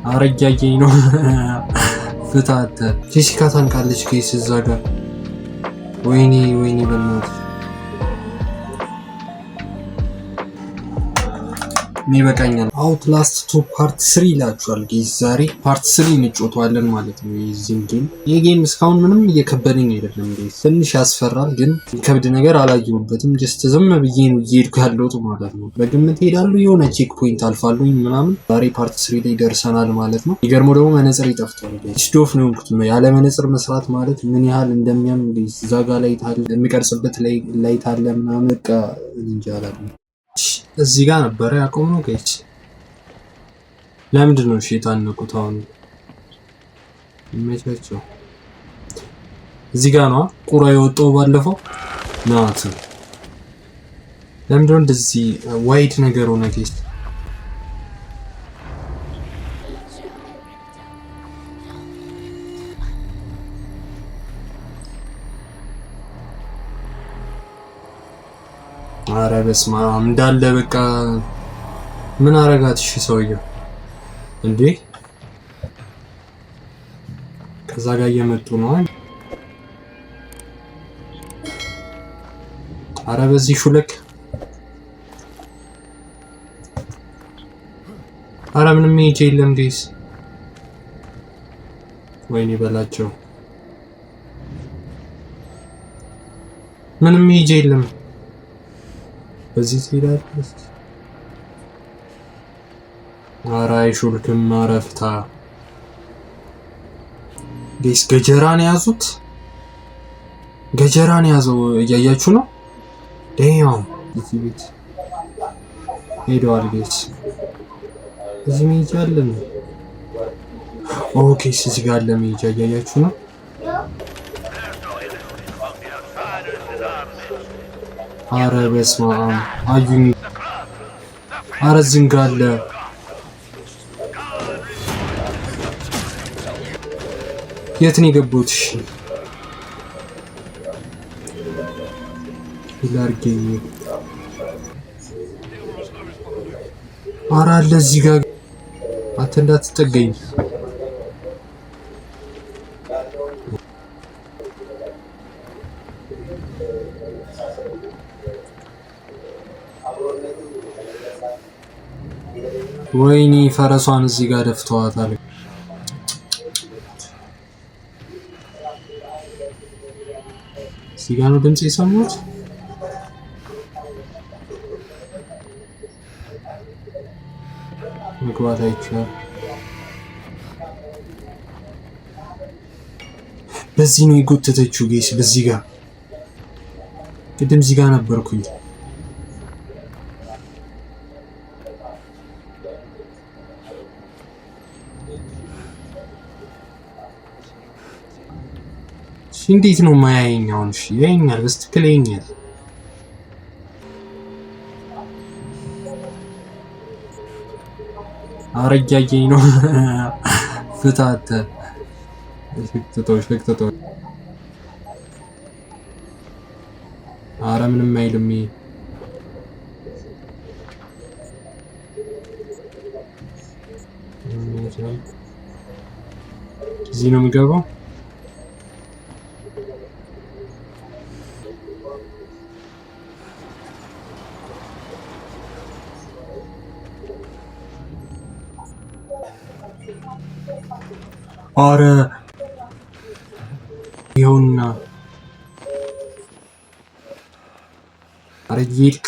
አረ እያየኝ ነው። ፍታተ ጄሲካ ታንቃለች guys እዛ ጋር። ወይኔ ወይኔ በእናትህ ይበቃኛል። Outlast 2 part 3 ይላችኋል guys። ዛሬ part 3 እንጫወተዋለን ማለት ነው የዚህን game። ይህ game እስካሁን ምንም እየከበደኝ አይደለም guys። ትንሽ ያስፈራል፣ ግን ከብድ ነገር አላየሁበትም። Just ዝም ብዬ ነው እየሄድኩ ያለሁት ማለት ነው። በግምት ሄዳሉ፣ የሆነ checkpoint አልፋለሁ ምናምን። ዛሬ part 3 ላይ ደርሰናል ማለት ነው። የሚገርመው ደግሞ መነጽር ይጠፍቷል። ስዶፍ ነው የሆንኩት። ያለ መነጽር መስራት ማለት ምን ያህል እንደሚያም እዛ ጋ light አለ፣ የሚቀርጽበት light አለ ምናምን። በቃ እንጃ አላውቅም። እዚህ ጋር ነበረ ያቆምነው guys። ለምንድን ነው እሺ የታነቁት? አሁን ይመቻቸው። እዚህ ጋር ነዋ ቁራ የወጣው ባለፈው ናት። ለምንድን ነው እንደዚህ wide ነገር ሆነ guys? አረ በስመ አብ እንዳለ በቃ ምን አረጋት? እሺ ሰውየው እንዴ ከዛ ጋር እየመጡ ነው። አረ በዚህ ሹለክ። አረ ምንም ሄጄ የለም guys። ወይኔ በላቸው። ምንም ሄጄ የለም። በዚህ ትሄዳለህ። ኧረ አይሾልክም። ኧረ ፍታ guys። ገጀራን የያዙት፣ ገጀራን የያዘው እያያችሁ ነው። Damn፣ እዚህ ቤት ሄደዋል guys። እዚህ መሄጃ አለ ነው። Okay፣ እዚህ ጋር አለ መሄጃ፣ እያያችሁ ነው። አረ በስመ አብ አዩኝ። አረ እዚህም ጋር አለ። የት ነው የገቡት? እሺ ላርገኝ። አረ አለ እዚህ ጋር፣ አንተ እንዳትጠገኝ። ወይኔ ፈረሷን እዚህ ጋር ደፍተዋታል። እዚህ ጋር ነው ድምፅ የሰሙት። መግባት አይቻልም። በዚህ ነው የጎተተችው guys። በዚህ ጋር ቅድም እዚህ ጋር ነበርኩኝ። እንዴት ነው ማያየኝ? አሁን እሺ ያየኛል፣ በስትክክል ያየኛል። አረ እያየኝ ነው። ፍታተ ሽቅጥጦ ሽቅጥጦ። አረ ምንም አይልም። ይሄ እዚህ ነው የሚገባው። አረ ይኸውና፣ አረ እየሄድክ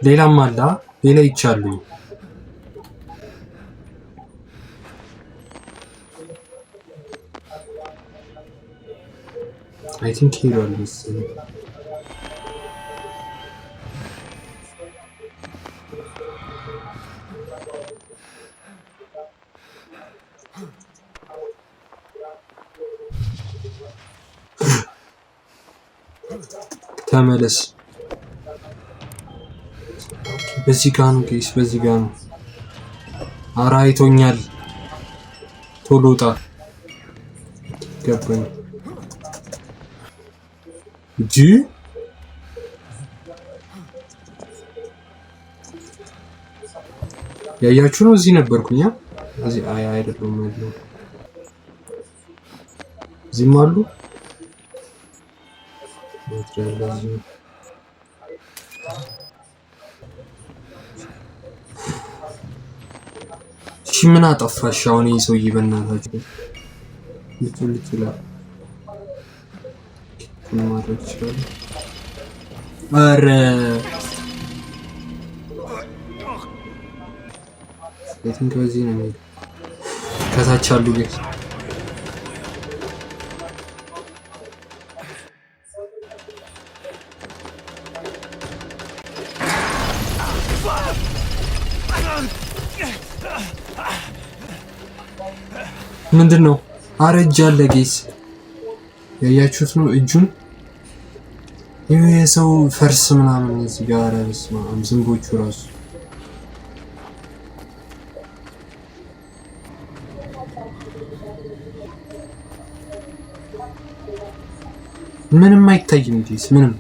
ሌላም አለ፣ ሌላ ይቻሉ። I think ሄዷል መሰለኝ። ተመለስ። በዚህ ጋ ነው guys፣ በዚህ ጋ ነው። ኧረ አይቶኛል። ቶሎ ውጣ። ገባኝ እንጂ ያያችሁ ነው። እዚህ ነበርኩኛ። እዚህ አይ አይደለም ያለው እዚህም አሉ። ባትሪ አለ እዚሁ። እሺ ምን አጠፋሽ አሁን ይህ ሰውዬ? በእናታችሁ ልጩ ልጩ ይላል። ምን ማድረግ ይችላል? ኧረ I think በዚህ ነው የሚሄደው። ከታች አሉ ግን ምንድን ነው? አረ እጅ አለ guys፣ ያያችሁት ነው እጁን። ይህ የሰው ፈርስ ምናምን እዚህ ጋር። ኧረ በስመ አብ ዝንቦቹ ራሱ። ምንም አይታይም guys፣ ምንም።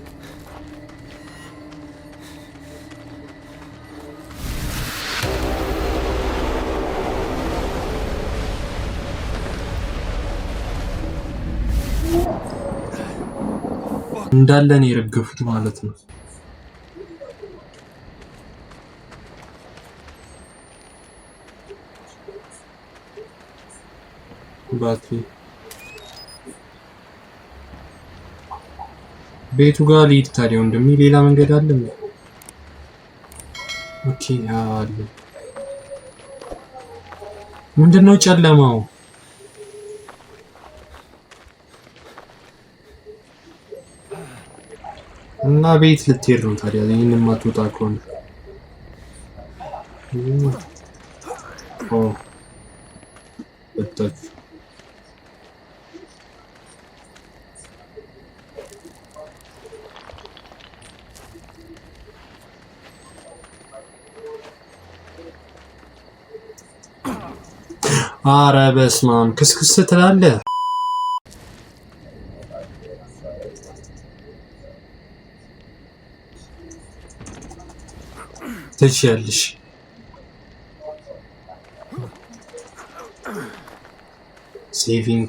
እንዳለ ነው የረገፉት ማለት ነው። ባትሪ። ቤቱ ጋር ልሂድ ታዲያ ወንድሜ፣ ሌላ መንገድ አለ? Okay አለ። ምንድነው ጨለማው? እና ቤት ልትሄድ ነው ታዲያ? ይህን የማትወጣ ከሆነ ኦ ወጣች። አረ በስመ አብ ክስክስ ትላለህ። ትችያለሽ። Saving።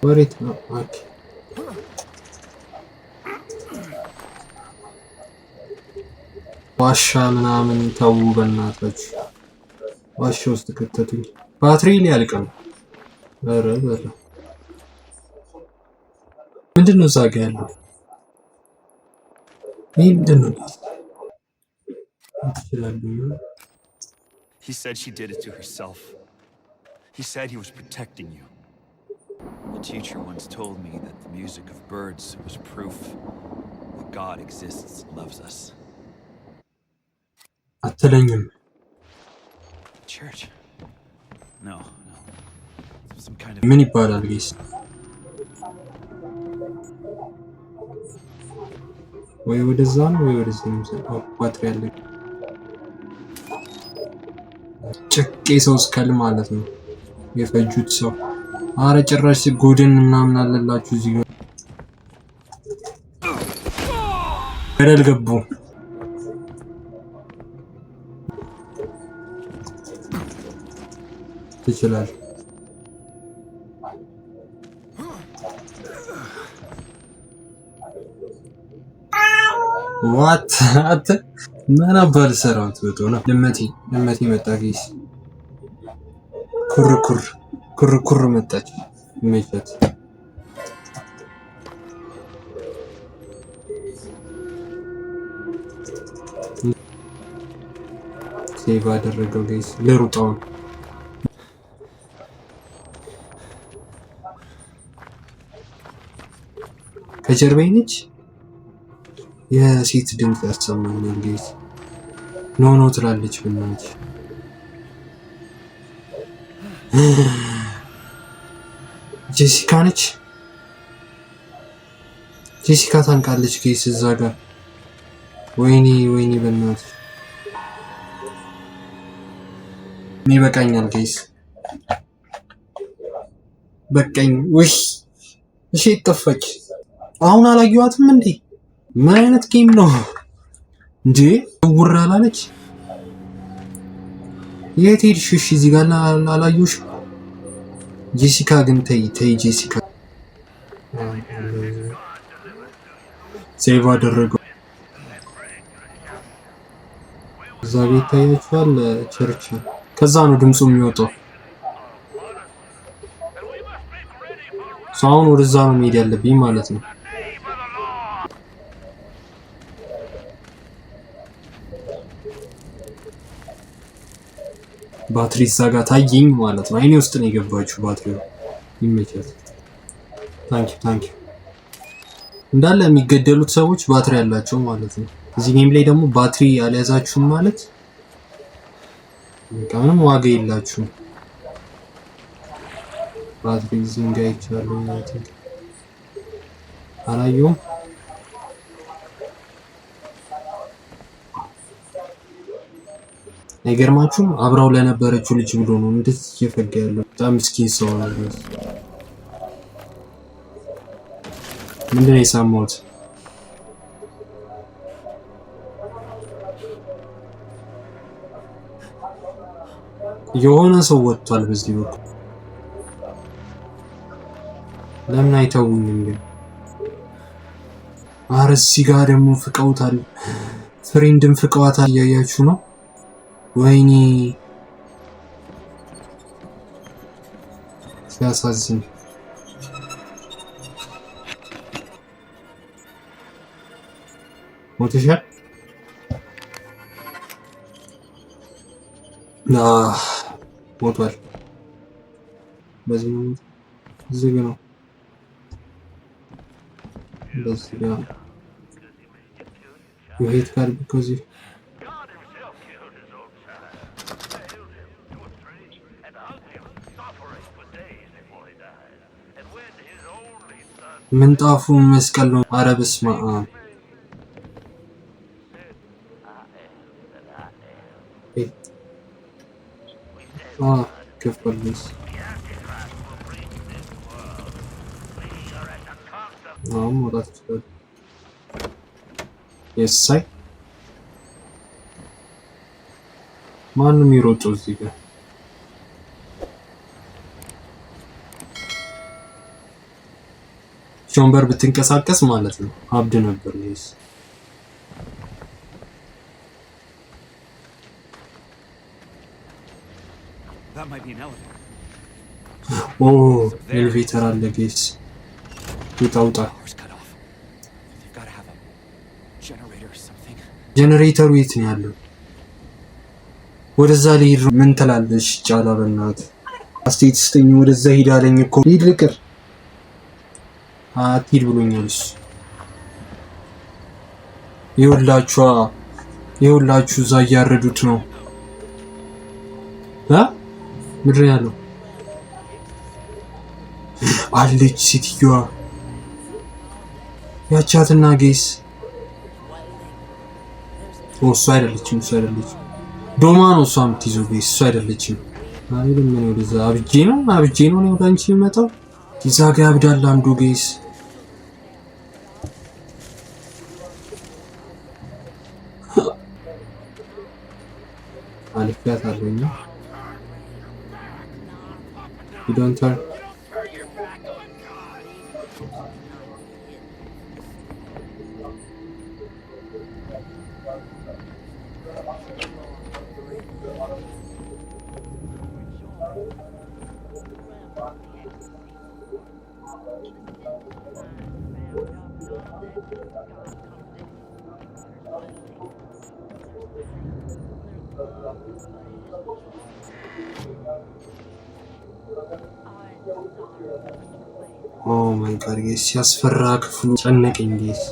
ወዴት ነው? Okay፣ ዋሻ ምናምን ተው በእናታችሁ። ዋሻ ውስጥ ከተቱኝ። ባትሪ ሊያልቅ ነው። ኧረ ኧረ ምንድን ነው እዛ ጋ ያለው? ይህ ምንድን ነው? ይችላሉ። He said she did it to herself. He said he was protecting you. The teacher once told me that the music of birds was proof that God exists and loves us. አትለኝም። Church? No. Some kind of ምን ይባላል guys? ወይ ወደዛ ነው ወይ ወደዚህ ነው። ባትሪ አለ። ጭቄ ሰው skull ማለት ነው የፈጁት ሰው። አረ ጭራሽ ጎድን ምናምን አለላችሁ እዚህ ጋር ገደል ገቡ። ትችላል። What? አንተ ምን አባል ሰራው ትወጡ ነው። ድመቴ ድመቴ መጣ guys። ኩር ኩር ኩር ኩር መጣች። መቻት። Save አደረገው guys። ልሩጣውን። ከጀርባዬ ነች። የሴት ድምፅ ያሰማኛል guys። No, no ትላለች በእናትሽ። ጄሲካ ነች። ጄሲካ ታንቃለች guys እዛ ጋር። ወይኔ ወይኔ በእናትሽ እኔ በቃኛል guys፣ በቃኝ። ውይ እሺ ጠፋች። አሁን አላየኋትም እንዴ? ምን አይነት game ነው? እንዴ ውር አላለች። የት ሄድሽ? እሺ እዚህ ጋር አላየሁሽም። ጄሲካ ግን ተይ ተይ ጄሲካ። Save አደረገው። እዛ ቤት ታያችኋል፣ church። ከዛ ነው ድምፁ የሚወጣው። አሁን ወደዛ ነው መሄድ ያለብኝ ማለት ነው። ባትሪ እዛ ጋር ታየኝ ማለት ነው። አይኔ ውስጥ ነው የገባችው ባትሪው። ይመቻል። Thank you, thank you። እንዳለ የሚገደሉት ሰዎች ባትሪ ያላቸው ማለት ነው። እዚህ game ላይ ደግሞ ባትሪ ያልያዛችሁም ማለት በቃ ምንም ዋጋ የላችሁም። ባትሪ እዚህም ጋር ይቻላል ማለት ነው። አላየሁም። አይገርማችሁም? አብራው ለነበረችው ልጅ ብሎ ነው እንደዚህ እየፈጋ ያለው። በጣም ምስኪን ሰው ነው። ምንድን ነው የሰማሁት? የሆነ ሰው ወጥቷል በዚህ በኩል። ለምን አይተውኝም ግን? አረ እዚህ ጋር ደግሞ ፍቀውታል። Friend ም ፍቀዋታል። እያያችሁ ነው። ወይኔ ሲያሳዝን። ሞተሻል? ሞቷል። በዚህ ነው፣ ዝግ ነው። በዚህ ጋር you hate God because you God himself killed his own son, nailed him to a tree, and hung him suffering for days before he died. And when his only son ምንጣፉ መስቀል ነው። ኧረ በስመ አብ። said, "I am that I am," we stand ከፍቷል። Guys, the Antichrist will bring this world. We are at the cusp of አሁን መውጣት ይችላል። የሳይ ማንም የሚሮጠው እዚህ ጋር? ወንበር ብትንቀሳቀስ ማለት ነው አብድ ነበር። Guys, That might be an elevator. ኦ elevator አለ guys። ውጣ ውጣ። Power's cut off. They've got to have a generator or something. ጀነሬተሩ የት ነው ያለው? ወደዛ ልሂድ ነው። ምን ትላለሽ ጫላ? በእናትህ አስተያየት ስጠኝ። ወደዛ ሂድ አለኝ እኮ። ሂድ ልቅር። አትሂድ ብሎኛል እሱ። ይኸውላችሁ ይኸውላችሁ እዛ እያረዱት ነው እ ምንድን ነው ያለው? አለች ሴትዮዋ ያቻትና guys። እሷ አይደለችም፣ እሷ አይደለችም። ዶማ ነው እሷ የምትይዘው guys፣ እሷ አይደለችም። አይደለም ምን ወደዛ አብጄ ነው አብጄ ነው እኔ ወደ አንቺ የምመጣው። እዛ ጋ ያብዳል አንዱ guys። አልፌያታለሁ። You don't turn. Oh my God, guys, ሲያስፈራ ክፍሉ ጨነቀኝ guys።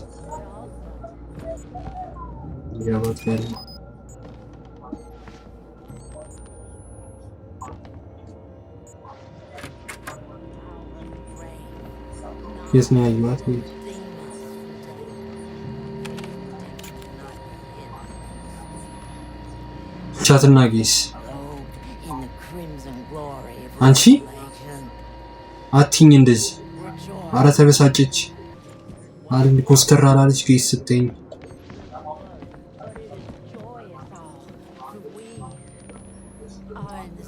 ገባት ያለ የት ነው ያየኋት? Guys, ቻትና guys አንቺ አትኝ እንደዚህ። አረ ተበሳጨች። አረ ኮስተር አላለች guys ስትይኝ።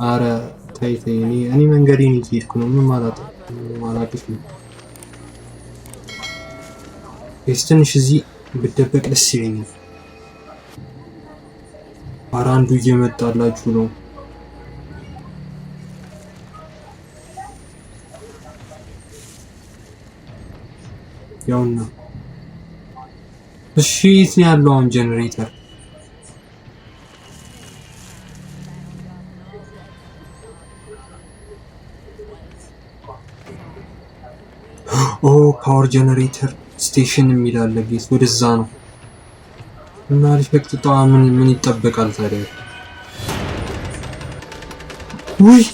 አረ ተይ ተይ፣ እኔ መንገዴን እየሄድኩ ነው። ምንም አላውቅም። Guys ትንሽ እዚህ ብደበቅ ደስ ይለኛል። አረ አንዱ እየመጣላችሁ ነው። ያውና እሺ፣ የት ነው ያለው አሁን ጀነሬተር? Oh, power generator station የሚል አለ guys፣ ወደዛ ነው። እና አሪፍ። ምን ይጠበቃል ታዲያ? ውይ፣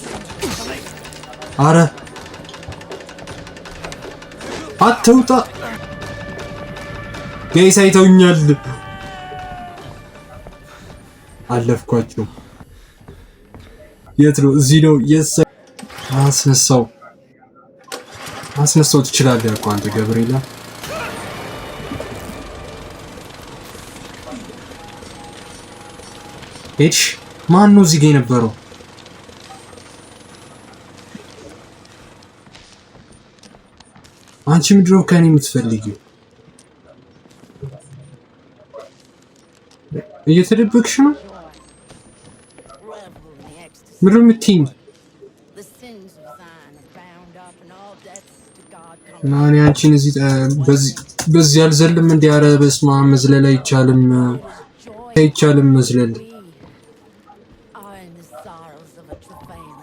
አረ አትውጣ guys፣ አይተውኛል። አለፍኳቸው። የት ነው? እዚህ ነው። Yes፣ አስነሳው፣ አስነሳው። ትችላለህ እኮ አንተ ገብርኤላ። ሄድሽ። ማን ነው እዚህ ጋ የነበረው? አንቺ ምንድን ነው ከእኔ የምትፈልጊው? እየተደበቅሽ ነው? ምንድን ነው የምትይኝ? እና እኔ አንቺን እዚህ በዚህ አልዘልም። እንዲ ኧረ በስመ አብ፣ መዝለል አይቻልም፣ አይቻልም መዝለል።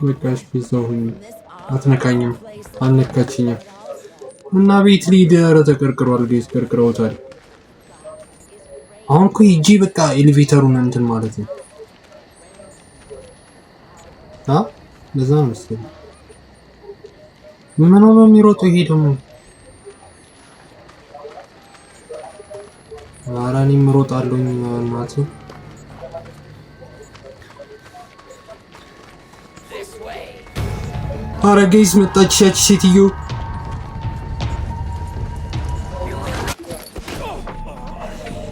በቃ እሺ፣ እዛው ሁኚ። አትነካኝም፣ አልነካችኝም። እና ቤት ልሂድ። ኧረ ተቀርቅሯል፣ guys ቀርቅረውታል። አሁን እኮ ሂጂ በቃ elevator ኡን እንትን ማለት ነው። አ ለዛ ነው መሰለኝ። ምን ሆኖ የሚሮጠው ይሄ ደግሞ? ኧረ እኔም እሮጣለሁኝ እናቴ። ኧረ guys መጣች ያቺ ሴትዮ።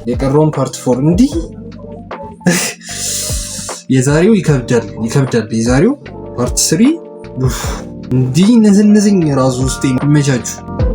የቀረውን part 4 እንዲህ። የዛሬው ይከብዳል፣ ይከብዳል። የዛሬው part 3 እንዲህ ነዝንዝኝ ራሱ ውስጥ። ይመቻችሁ።